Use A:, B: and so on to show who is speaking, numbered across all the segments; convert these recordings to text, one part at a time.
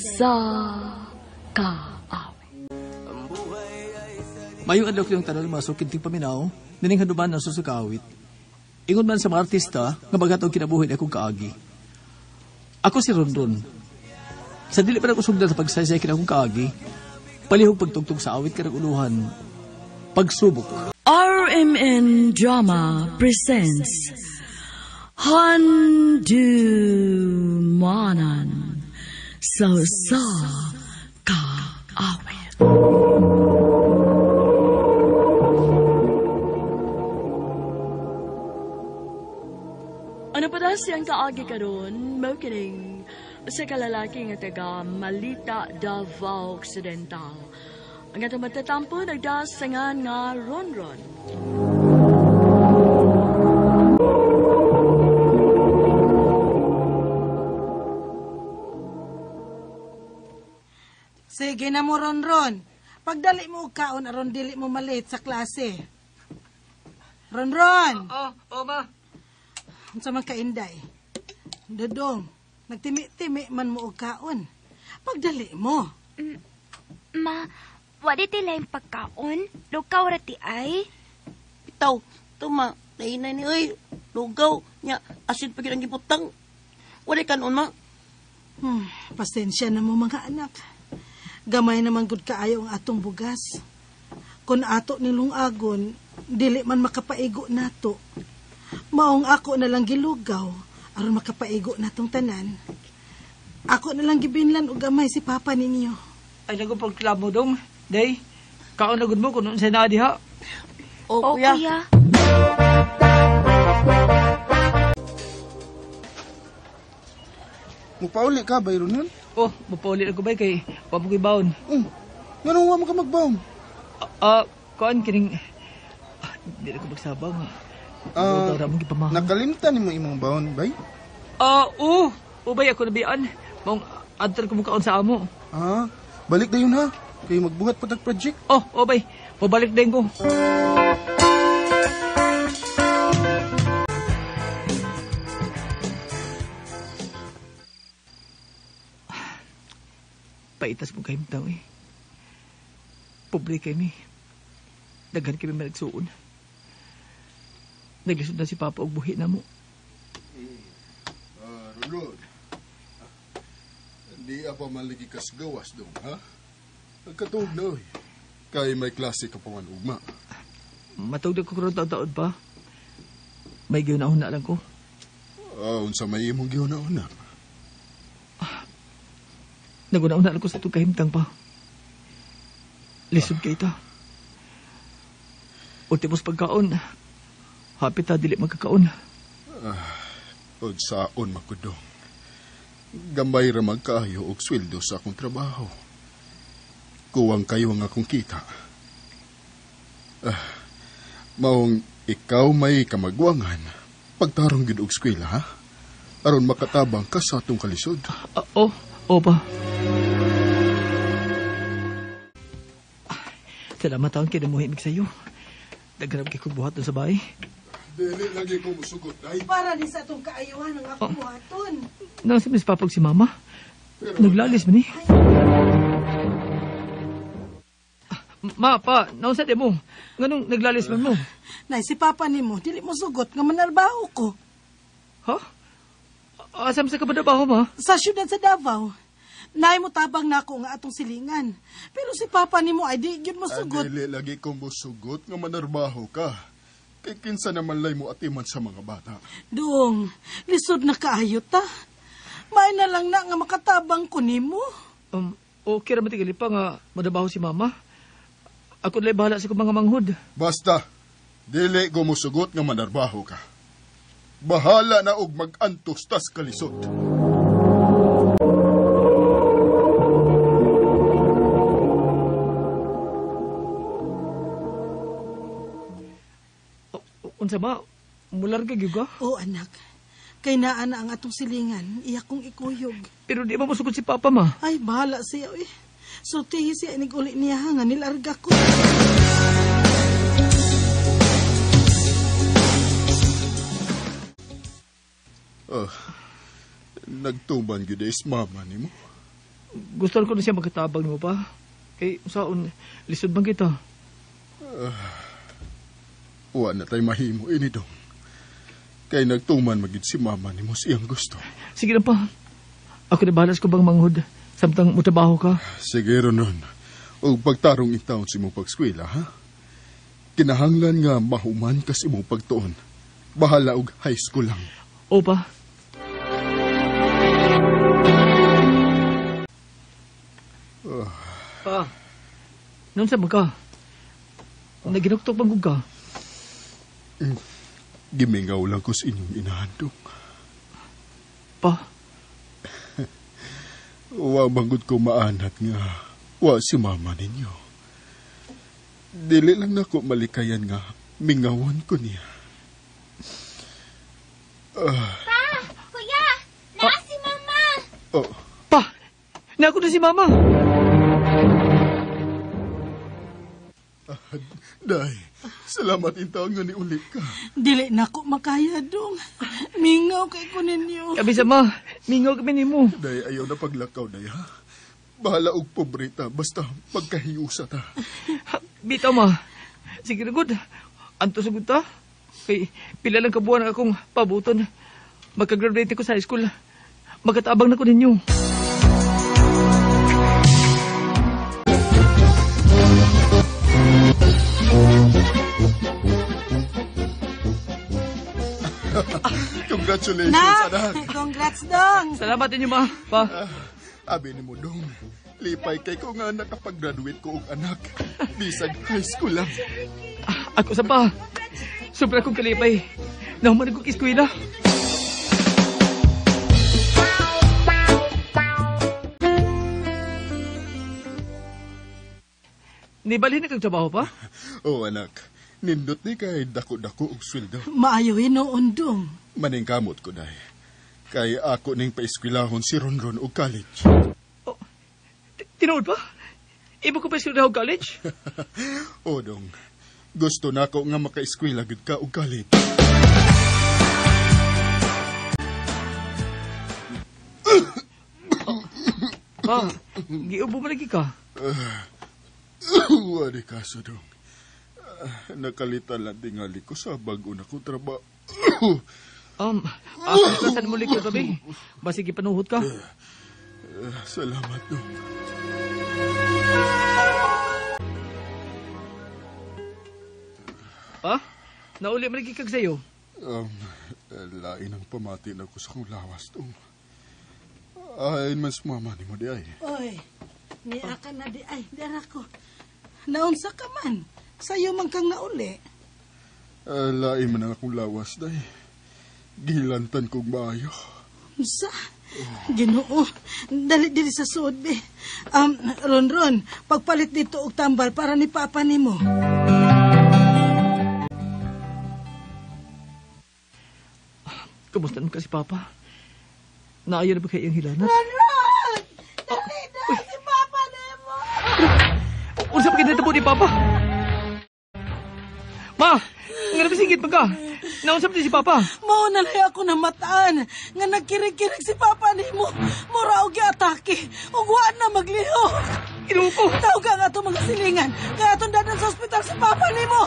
A: sa Kaawit.
B: Mayong adlaw kayong tanan mga sukinting paminaw, nining hanuman ang susukawit. Ingon man sa mga artista, nga magatong kinabuhi na akong kaagi. Ako si Ronron. Sa dili pa nagusugdan sa pagsaysay kinakong kaagi, palihog pagtugtog sa awit karang uluhan, pagsubok.
A: RMN Drama presents Handumanan sa sa Kaawit. Ano pa daw siyang kaagi karon, mao kining sa kalalaki nga taga Malita, Davao Occidental. Ang atong matatampo nagdasangan nga Ronron.
C: Sige na mo, Ronron. Pagdali mo og kaon aron dili mo malate sa klase. Ronron!
B: Oh, oh ma.
C: Unsa man kainday? Dodong, nagtimi-timi man mo og kaon. Pagdali mo.
D: Ma, wala ti laing pagkaon. Lugaw ra ti ay.
E: Bitaw, tuma, nahinay ni oy, lugaw, nya, asin pa gyud ang gibutang. Wala kanon ma.
C: Pasensya na mo mga anak. Gamay naman gud kaayo ang atong bugas. Kung ato nilong agon, dili man makapaigo nato. Maong ako na lang gilugaw aron makapaigo natong tanan. Ako na lang gibinlan og gamay si papa ninyo.
F: Ay, nago pagklamo dong. Day, kaon na gud mo kung unsay naa diha.
E: O,
D: O,
E: kuya.
D: kuya.
G: Mupauli ka, Bayronon?
F: Oh, mapauli na ko bay kay wa mo ko'y baon.
G: Oh, nganong wa mo ka magbaon?
F: Kuan kining di na ko magsabang. Ra mo gipamahan.
G: Nakalimtan nimo imong baon, bay?
F: Oo. Ubay ako nabian. Maong adto ko mukaon sa amo.
G: Ah, balik dayon ha. Kay magbuhat pa tag project.
F: Oh, ubay. Pabalik din ko. Paitas mo kahimtang eh. Pobre kami. Daghan kami managsuon. Naglisod na si Papa og buhi na mo.
H: Ronron. Di pa man lagi kas gawas dong, ha? Nagkatuog na, oy. Kay may klase ka pa man ugma.
F: Matugdog ko karon taon-taon pa. May gihuna-huna lang ko.
H: Unsa may imong gihuna-huna?
F: Naguna-una lang ko sa itong kahimtang pa. Lisod kay ta. Ultimos pagkaon. Hapit ta, dili magkakaon.
H: Unsaon makudong. Gamay ra magkaayo og sweldo sa akong trabaho. Kuwang kayo ang akong kita. Maong ikaw may kamagwangan. Pagtarong gid og eskwela, ha? Aron makatabang ka sa atong kalisod.
F: Oh, pa. Salamat taon kinamuhi mig sayo. Daghanap kay kong buhat sa bahay.
H: Dili lagi ko musugot, ay.
C: Para ni sa atong kaayuhan ang akong buhaton.
F: Nang si Miss Papag si Mama. Naglalis man eh. Ma, pa, naunsa di mo? Nganong naglalis man mo?
C: Nay, si papa nimo, dili mo sugot nga manarbaho ko.
F: Ha? Asam sa kabadabaho, ma?
C: Sa syudad sa Davao. Nay mo tabang nako nga atong silingan. Pero si papa nimo ay di gyud mo sugot.
H: Dili lagi ko musugot nga manarbaho ka. Kay kinsa naman lay mo atiman sa mga bata.
C: Dong, lisod na kaayo ta. May na lang na nga makatabang ko nimo.
F: Okay ra man tigali pa nga madabaho si mama. Ako na'y bahala sa kong mga manghod.
H: Basta, dili ko musugot nga manarbaho ka. Bahala na og mag-antos tas kalisod.
F: Unsa ba? Mular ka gyud ka?
C: Oo, anak. Kay naa na ang atong silingan, iya kong ikuyog.
F: Pero di ba musugot si Papa, ma?
C: Ay, bahala siya, uy. Sultihi siya, inig-uli niya nga nilarga ko.
H: Nagtuman gyud is mama nimo.
F: Gusto ko na siya magkatabang mo pa. Kay, saon, lisod bang kita?
H: Wa na tay mahimo ini dong. Kay nagtuman magid si mama nimo sa iyang gusto.
F: Sige na pa. Ako na balas ko bang manghod samtang mutrabaho ka.
H: Sige, Ronron. Og pagtarong intawon sa imong pagskwela, ha? Kinahanglan nga mahuman ka sa imong pagtuon. Bahala og high school lang.
F: O pa. Pa, noon sa ka? Naginuktok bang ka?
H: Gimingaw lang ko sa inyong inahandong.
F: Pa,
H: Wa manggod ko maanat nga wa si mama ninyo. Dili lang nako malikayan nga mingawan ko niya.
D: Pa! Kuya! Naa si Mama!
H: Oh,
F: pa, nako na si mama.
H: Day, salamat intaon nga niuli ka.
C: Dili na ko makaya dong. Mingaw kay ko ninyo.
F: Kabi sa ma, mingaw kami nimo.
H: Day, ayaw na paglakaw, day, ha? Bahala og pobreta, basta pagkahiusa ta.
F: Bitaw ma. Sige na good. Anto sa ta. Kay pila lang ka buwan ang akong pabuton. Magka-graduate ko sa high school. Magkatabang na ko ninyo.
H: Congratulations,
C: Na,
H: anak.
C: congrats dong.
F: Salamat ninyo ma. Pa.
H: Abi ni mo dong, lipay kay ko nga nakapag-graduate ko og anak. Bisag high school lang.
F: Ako sa pa. Sobra kong kalipay. Nahuman kong eskwela. Nibalhin na kag trabaho pa?
H: Oh, anak. Nindot ni kay dako-dako og sweldo.
C: Maayo hinuon dong.
H: Maningkamot ko, day. Kay ako ning paeskwelahon si Ronron og college.
F: Oh, tinuod pa? Ibo ko pa eskwela og college?
H: O, dong. Gusto nako nga makaeskwela gud ka og college.
F: Pa, giubo mo lagi ka.
H: Wari kaso, dong. Nakalitan lang tingali ko sa bago na ko trabaho.
F: Ako ka mo likod, babi. Basig ipanuhot ka.
H: Salamat, dong.
F: Pa, nauli man lagi kag sayo.
H: Lain ang pamati na ko sa kong lawas, dong. Ay, mas mama ni mo di ay.
C: Oy, niya ka na di ay, dara ko. Naunsa ka man, sayo man kang nauli.
H: Lain man ang akong lawas, day. Gilantan kong maayo.
C: Unsa? Ginoo, dali diri sa suod be. Ron Ron, pagpalit dito og tambal para ni papa nimo.
F: Kumusta naman ka si Papa? Naayo na ba kay iyang hilanat?
C: Ron Ron! Dali na si papa nimo.
F: Unsa pa kinatabo ni Papa? Ma! Nga nabisingit pa ka! Naunsa pa si Papa?
C: Mao na lang ako namataan nga nagkirig-kirig si papa nimo. Mura og giatake ug wa na maglihok.
F: Ginoo ko!
C: Tawag ang atong mga silingan kay atong dadon sa ospital si papa nimo.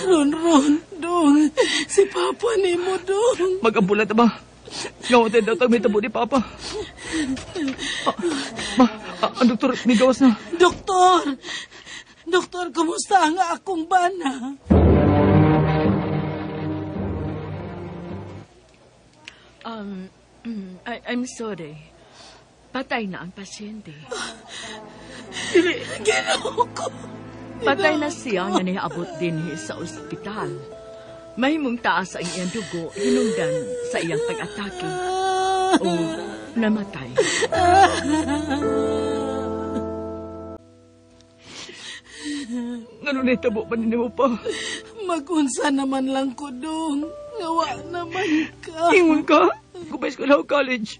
C: Ron Ron, dong, si papa nimo dong.
F: Mag-ambulat ba? Nga daw tag may tabo ni Papa. Ma, ang doktor, may gawas na.
C: Doktor! Doktor, kumusta ang akong bana?
A: I'm sorry. Patay na ang pasyente.
C: Ginoo ko.
A: Patay na siya nga niabot dinhi sa ospital. Mahimong taas ang iyang dugo hinungdan sa iyang pag-atake o namatay.
F: Ngano na tabo pa ninyo pa?
C: Magunsa naman lang ko dong. Ngawa naman ka.
F: Ingon ka? Kubay eskwela o college.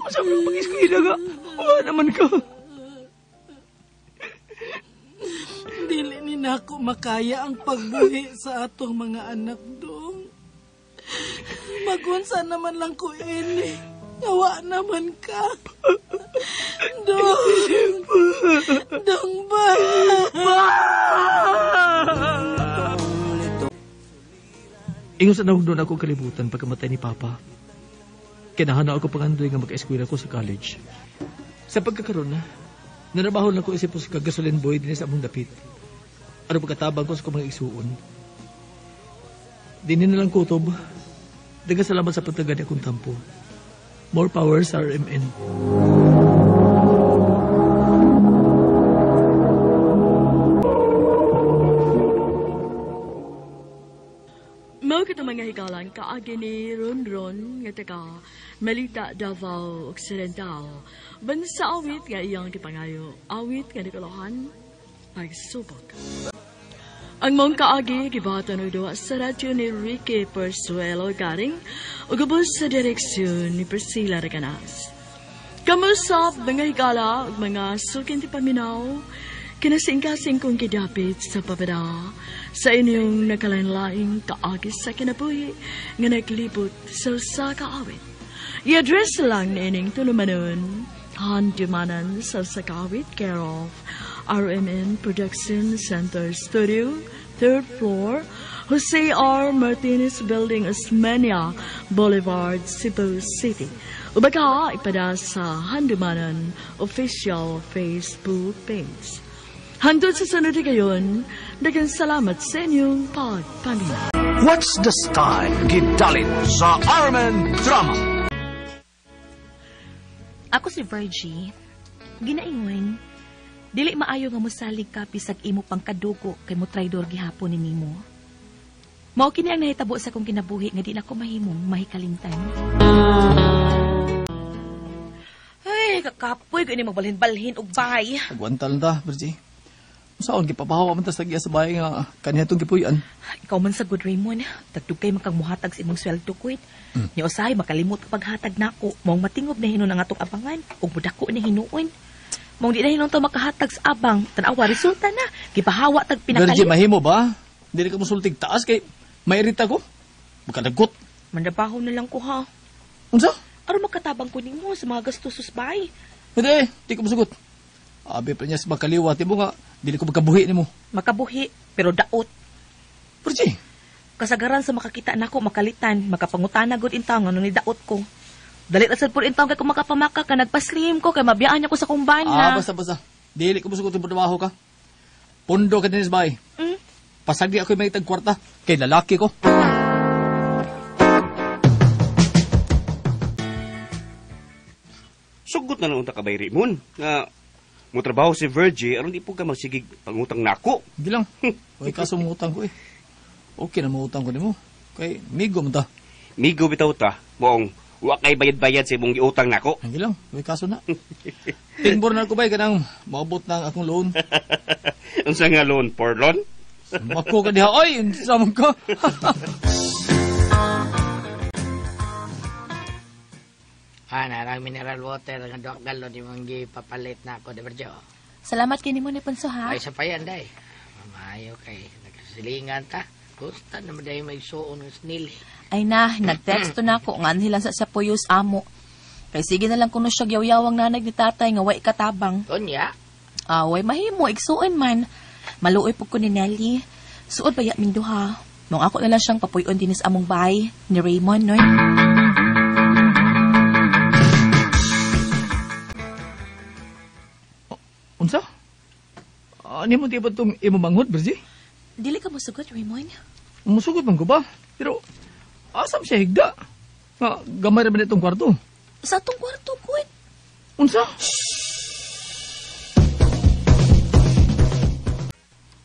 F: Masa mo pag-eskwela ka? Wala naman ka.
C: Dili ni nako makaya ang pagbuhi sa atong mga anak dong. Magunsa naman lang ko ini. Ngawa naman ka. Dong. Dong ba?
F: Ingon sa nahugdon ako kalibutan pagkamatay ni Papa. Kinahana ako pangandoy nga mag-eskwela ko sa college. Sa pagkakaroon na, narabaho lang ko isip ko sa kagasolin boy din sa among dapit. Ano pagkatabang ko sa kumang igsuon. Dinin na lang kutob. Daga salamat sa pagtaga ni akong tampo. More power sa RMN.
A: Mao kita mga higalan kaagi ni Ronron nga taga Malita, Davao Occidental. Bansa awit nga iyang gipangayo, awit nga nikuluhan pagsubok. Ang mong kaagi gibatan og duha sa radyo ni Ricky Persuelo Garing ug ubos sa direksyon ni Priscilla Reganas. Kamusap mga higala ug mga sukin ti paminaw, kinasingkasing kong gidapit sa pabada sa inyong nakalain-laing kaagi sa kinabuhi nga naglibot sa usa ka awit. I-address lang niining tulumanon, Handumanan sa usa ka awit, care of RMN Production Center Studio, 3rd floor, Jose R. Martinez Building, Osmeña Boulevard, Cebu City. Ubaka ipada sa Handumanan official Facebook page. Hangtod sa sunod gayon, daghang salamat sa inyong pagpaminaw.
I: What's the style? Gidalin sa RMN Drama.
J: Ako si Virgie. Ginaingon, dili maayo nga mosalig ka bisag imo pang kadugo kay mo traidor gihapon ni nimo. Mao kini ang nahitabo sa akong kinabuhi nga di na ko mahimong mahikalimtan. Ay, kakapoy ko ini magbalhin-balhin og bay.
B: Agwantal ta, Virgie. Saan gipapahawa man ta sa giya sa bahay nga kaniya itong gipuy-an?
J: Ikaw man sa good Raymond, tagdugay man kang muhatag sa imong sweldo kuit. Ni usahay makalimot ka paghatag nako, maong matingob na hinon ang atong abangan ug mudako na hinuon. Maong di na hinon ta makahatag sa abang, tan-awa resulta na. Gipahawa tag pinakalit.
B: Virgie, mahimo ba? Dili ka mosultig taas kay mairita ko. Makadagot.
J: Mandabaho na lang ko ha.
B: Unsa?
J: Aron makatabang ko nimo sa mga gastos bay.
B: Hindi, di ko mosugot. Abi pa niya sa makaliwa, tibo nga, dili ko magkabuhi nimo.
J: Makabuhi, pero daot.
B: Virgie!
J: Kasagaran sa makakita nako makalitan, makapangutana gud intaw ngano ni daot ko. Dali ra sad pud intaw kay kung makapamaka ka nagpaslim ko kay mabiyaan niya ko sa kong bana.
B: Ah, basta basta. Dili ko mosugot yung trabaho ka. Pundo ka dinis bay. Pasagdi ako may tag kwarta kay lalaki ko.
K: Sugot na lang unta ka bay Raymond nga mo trabaho si Virgie aron di po ka magsigig pangutang nako.
B: Hindi lang. Uy, kaso mangutang ko eh. Okay na mangutang ko nimo. Kay migo man ta.
K: Migo bitaw ta. Moong wa kay bayad-bayad sa imong giutang nako.
B: Hindi lang. Uy, kaso na. Tingbor na ko bay kanang maabot na ang akong loan.
K: Unsa nga loan? Porlon?
B: Mako ka diha oy, unsa man ka?
L: Ah, narang mineral water nga duha ka galon imong gipapalit na ako, di ba?
J: Salamat kay nimo ni Ponso ha.
L: Ay sa payan day. Maayo kay nagsilingan ta. Gusta naman dahil may suon ng snail.
J: Ay na, nagteksto na ako nga anhilan sa puyos amo. Kay sige na lang kuno siya gyawyawang nanay ni tatay nga way katabang.
L: Unya.
J: Away mahimo igsuon man. Maluoy pud ko ni Nelly. Suod baya min duha. Nung ako na lang siyang papuy-on dinis among bahay ni Raymond noy.
B: Unsa? Ani mo di ba itong imo manghod, Virgie?
J: Dili ka mosugot, Raymond.
B: Musugot man ko ba? Pero asam siya higda? Nga, gamay ra man itong kwarto.
J: Sa atong kwarto, kuit.
B: Unsa?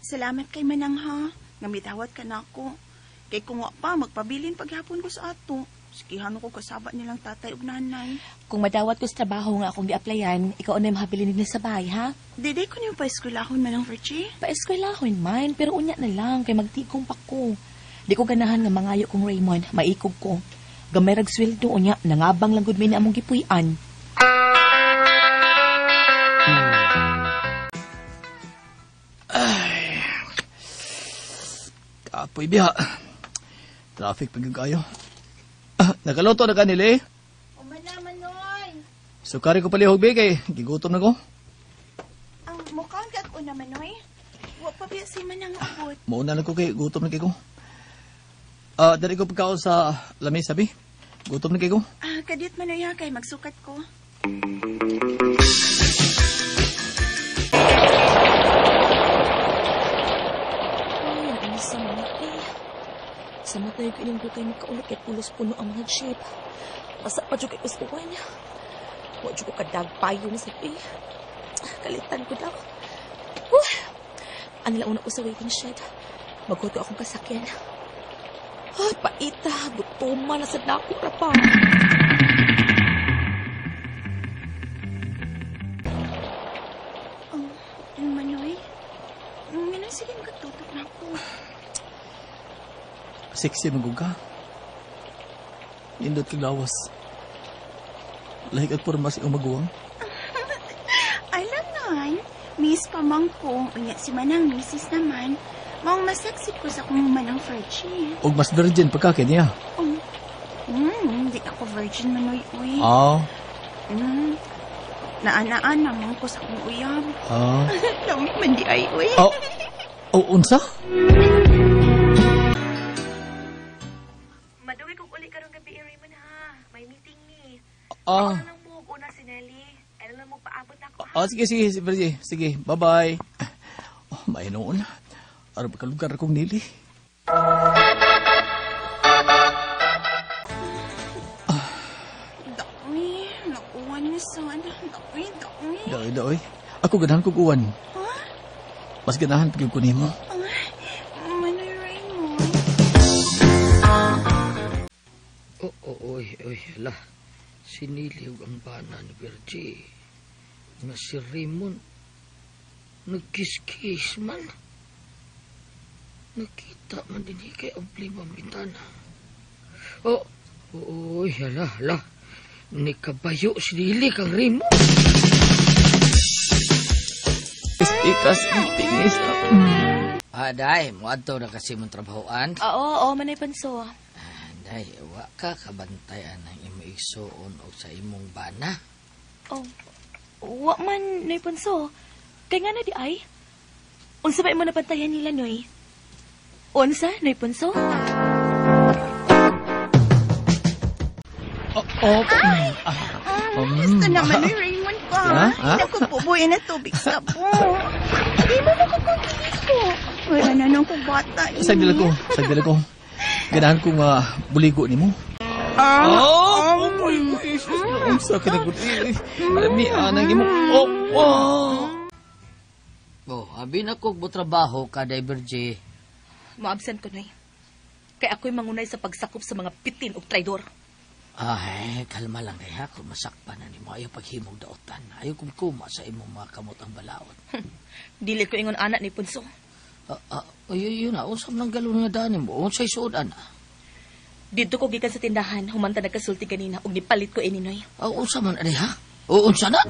M: Salamat kay Manang ha. Nga mitawat ka na ako. Kay kung wa pa, magpabilin paghapon ko sa ato. Sikihan ko kasaba nilang tatay ug nanay.
J: Kung madawat ko sa trabaho nga akong gi-applyan, ikaw na yung mahabilin din sa bahay, ha?
M: Dili ko niyo pa-eskwelahon Manang Virgie.
J: Pa-eskwelahon man, pero unya na lang kay magtigong pa ko. Di ko ganahan nga mangayo kong Raymond, maikog ko. Gamay rag sweldo unya, nangabang lang gud mi ni among gipuy-an.
B: Ay, kapoy biha. Traffic pag kayo. Ah, Nakaluto na ka nila eh.
M: Umana, Manoy.
B: Sukari ko palihog be kay gigutom na ko.
M: Ang mukhang gag una, Manoy. Wa pa biya si Manang abot.
B: Mauna na ko kay gutom na kay ko. Ah, dali ko pagkaon sa lamesa bi. Gutom na kay ko.
M: Ah, kadiyot Manoy ha, kay magsukat ko.
J: Ay, ano sa mga eh. Sa matay ko inyong dukay makaulit kay pulos puno ang mga jeep. Basta pa dyan kay usuan. Wa dyan ko kadagpayo na sa eh. Kalitan ko daw. Ano lang una ko sa waiting shed. Maghuto akong kasakyan. Ay, paita. Gutoma na sa dako ra pa.
M: Oh, Manoy. Ngano sige makatutok na ako.
B: Sexy magug ka. Nindot kag lawas. Lahik at porma sa iyong maguwang.
M: Alam nga, Miss pamang ko, unya si Manang misis naman. Maong masaksi ko sa akong Manang Virgin.
B: Og mas virgin pagka niya.
M: Oh, hindi ako virgin, Manoy, uy.
B: Ah.
M: Naanaan naman ko sa akong uyab.
B: Ah.
M: Lami man di ay, uy.
B: Oh, oh, unsa?
J: Maduwi kong uli karong gabi, Raymond, ha. May meeting ni.
B: Ah.
J: Ako na lang mo, una si Nelly. Ano lang mo, paabot ako, ha?
B: Ah, sige, sige, sige, sige. Bye-bye. Oh, may noon. Ano ba kalugar akong nili?
M: Daoy, nakuha ni San. Daoy, daoy.
B: Daoy, daoy. Ako ganahan kong uwan. Mas ganahan pag ko nimo.
M: Manoy Raymond.
L: Oh, oh, oy, oy, hala. Siniliw ang bana ni Virgie. Nga si Raymond, nagkiskis man. Nakita man din kay ang bintana. Oh, oy, hala, hala. Nikabayo si Lili kang Raymond.
B: Ikas, tingis.
L: Ah, day, muadto na kasi mong trabahoan.
J: Oo, oo, Manay Panso.
L: Ah, day, wa ka kabantayan ang imong igsuon og sa imong bana.
J: Oh, wa man, Nay Panso. Kay nga na di ay? Unsa ba imo napantayan nila, Noy? Unsa, Noy Punso?
B: Oh, oh.
M: Gusto naman ni Raymond pa.
B: Ha? Ha?
M: Nakupubuin na tubig sa po. Hindi mo makukukilis ko. Wala na nang kong bata. eh.
B: Sagdila ko, sagdila ko. Ganahan kong buligo ni mo.
M: Ah,
B: Oh, oh, unsa ka na gud. Lami anang imo. Oh, oh.
L: Oh, abi na kog mo trabaho ka, Day Virgie.
J: Mo-absent ko, Noy. Kay ako'y mangunay sa pagsakop sa mga pitin og traidor.
L: Ay, kalma lang kay ha. Kung masakpan na nimo, ayaw paghimog daotan. Ayaw kumkuma sa imong mga kamot ang balaod.
J: Dili ko ingon anak ni Punso.
L: Ay, yun na. Unsam nang galon nga dani mo. Unsay suod, ana?
J: Dito ko gikan sa tindahan, humanta nagkasulti ganina og nipalit ko ini, Noy.
L: Unsa man ani ha? O unsa na?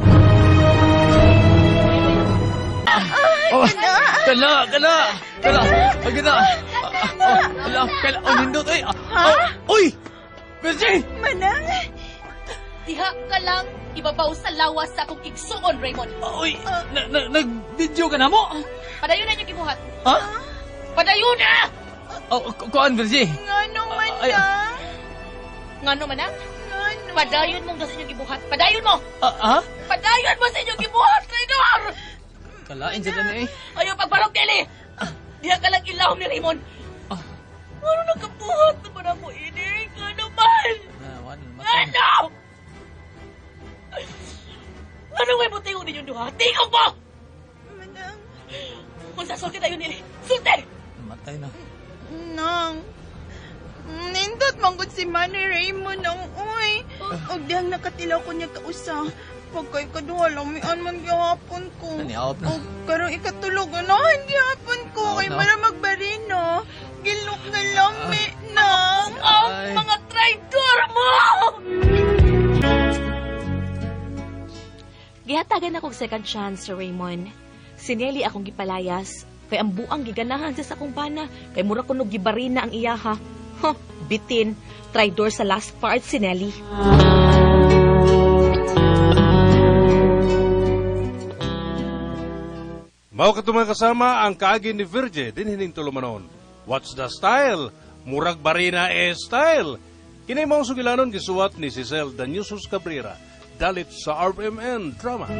B: Oh, kala, kala, kala. Ay, gina. Ala, kala, oh, nindot, ay. Oh, uy! Virgie!
M: Manang!
J: Diha ka lang ibabaw sa lawas sa akong igsuon, Raymond.
B: Uy, nag-video ka na mo?
J: Padayon na niyo gibuhat.
B: Ha?
J: Padayon na!
B: Oh, kuan, Virgie.
M: Ngano, Manang?
J: Ngano, Manang?
M: Ngano?
J: Padayon mong sa inyong gibuhat. Padayon mo!
B: Ha?
J: Padayon mo sa inyong gibuhat, traidor!
B: Kalain sa eh.
J: Ayaw pagbarog, Kelly! Diha ka lang ilahom ni Raymond. Ano nakabuhat naman ako ini? Ngano man? Ngano? Ano may mo tingog ninyong duha? Tingog mo!
M: Manang.
J: Kung sa sulti tayo nili, sulti!
B: Matay na.
M: Nang. Nindot manggod si Manny Raymond ang uy. Og dihang nakatilaw ko niya kausa. Pagkay kaduha, lamian man gihapon ko.
B: Naniawap na.
M: Og karong ikatulog, anahan gihapon ko. Kay
B: na.
M: mara magbarino. Gilok na lami, nang.
J: Ang mga traidor mo! Gihatagan akong second chance, Sir Raymond. Si Nelly akong gipalayas. Kay ang buang giganahan sa akong bana. Kay mura kuno gibarina ang iyaha. Huh, bitin. Traidor sa last part si Nelly.
N: Mao kadto mga kasama ang kaagi ni Virgie dinhining tulumanon. What's the style? Murag barina e style. Kini mao sugilanon gisuwat ni Cecil Danyusos Cabrera. Dalit sa RMN Drama.